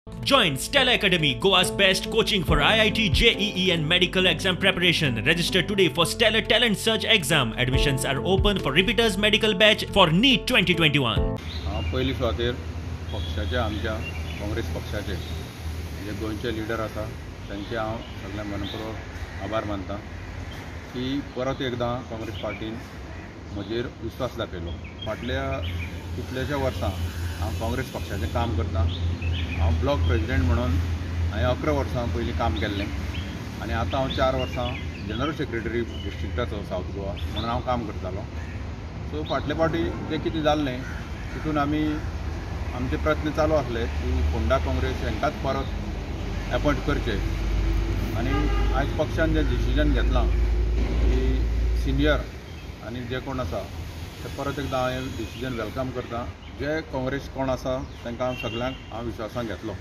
Join Stella Academy, Goa's best coaching for IIT, JEE and medical exam preparation. Register today for Stellar Talent Search exam. Admissions are open for repeaters medical batch for NEET 2021. हांव पयली सुवातेर पक्षाचे, आमच्या काँग्रेस पक्षाचे जे गोंयचे leader आसा तांचे हांव सगळ्या मनपूर्वक आभार मानता की परत एकदां काँग्रेस पार्टीन म्हजेर विस्वास दाखयलो. फाटल्या कितल्याश्या वर्सां हांव काँग्रेस पक्षाचें काम करतां. हांव ब्लॉक प्रेजिडेंट म्हणून हांवें 11 वर्सां पयलीं काम केल्लें आनी आतां हांव 4 वर्सां जनरल सेक्रेटरी डिस्ट्रिक्टाचो सावथ गोवा म्हणून हांव काम करतालो. सो फाटले फावटी जें कितें जाल्लें तितून आमी आमचे प्रयत्न चालू आसले की फोंडा काँग्रेस हांकांच परत एपॉयंट करचे आनी आयज पक्षान जें डिसिजन घेतलां की सिनियर आनी जे कोण आसा ते परत एकदां हांवें डिसिजन welcome करता. जे काँग्रेस कोण आसा तांकां हांव सगळ्यांक हांव विश्वासान घेतलो.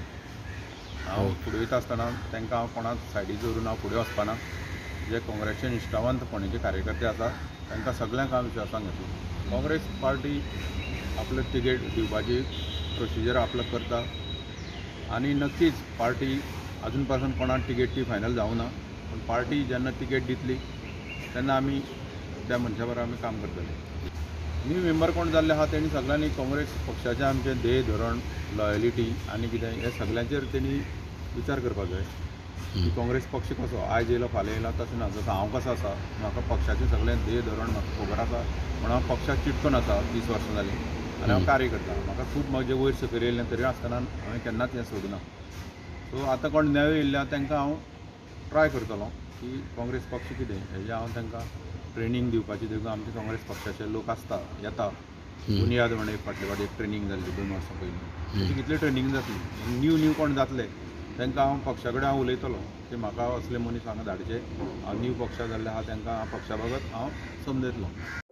हांव फुडें वयता आसतना तांकां हांव कोणाक सायडीक दवरून हांव फुडें वचपाना. जे काँग्रेसचे निश्ठावंत फोंडेचे कार्यकर्ते आसा तांकां सगळ्यांक हांव विश्वासान घेतलो. काँग्रेस पार्टी आपले तिकेट दिवपाची प्रोसिजर आपलो करता आनी नक्कीच पार्टी अजून पासून कोणाक तिकेट ती फायनल जावना, पूण पार्टी जेन्ना तिकेट दितली तेन्ना आमी त्या मनशा बरोबर आमी काम करतले. न्यू मेंबर कोण जाल्ले आहा तेणी सगळ्यांनी काँग्रेस पक्षाचें आमचें ध्येय धोरण, लॉयलिटी आनी कितें हे सगळ्यांचेर तेणी विचार करपाक जाय की काँग्रेस पक्ष कसो आयज येयलो फाल्यां येयलो तशें ना. जसो हांव कसो आसा, म्हाका पक्षाचें सगळें ध्येय धोरण म्हाका खबर आसा म्हणून हांव पक्षाक चिटकून आसा 30 वर्सां जालीं आनी हांव कार्य करता. म्हाका खूब म्हजे वयर सकयल येयलें तरी आसतना हांवें केन्नाच हें सोडूना. सो आतां कोण नवे येयल्ल्या तांकां हांव ट्राय करतलो की काँग्रेस पक्ष कितें हेजें हांव तांकां ट्रेनींग दिवपाची. देखून आमचे काँग्रेस पक्षाचे लोक आसता येता बुनियाद म्हण एक फाटले फावटी एक ट्रेनींग जाल्ली 2 वर्सां पयलीं, अशी कितली ट्रेनींग जातली. न्यू न्यू कोण जातले तांकां हांव पक्षा कडेन हांव उलयतलो की म्हाका असले मनीस हांगा धाडचे, हांव न्यू पक्षा जाल्ले आहा तांकां हांव पक्षा बाबत हांव समजयतलो.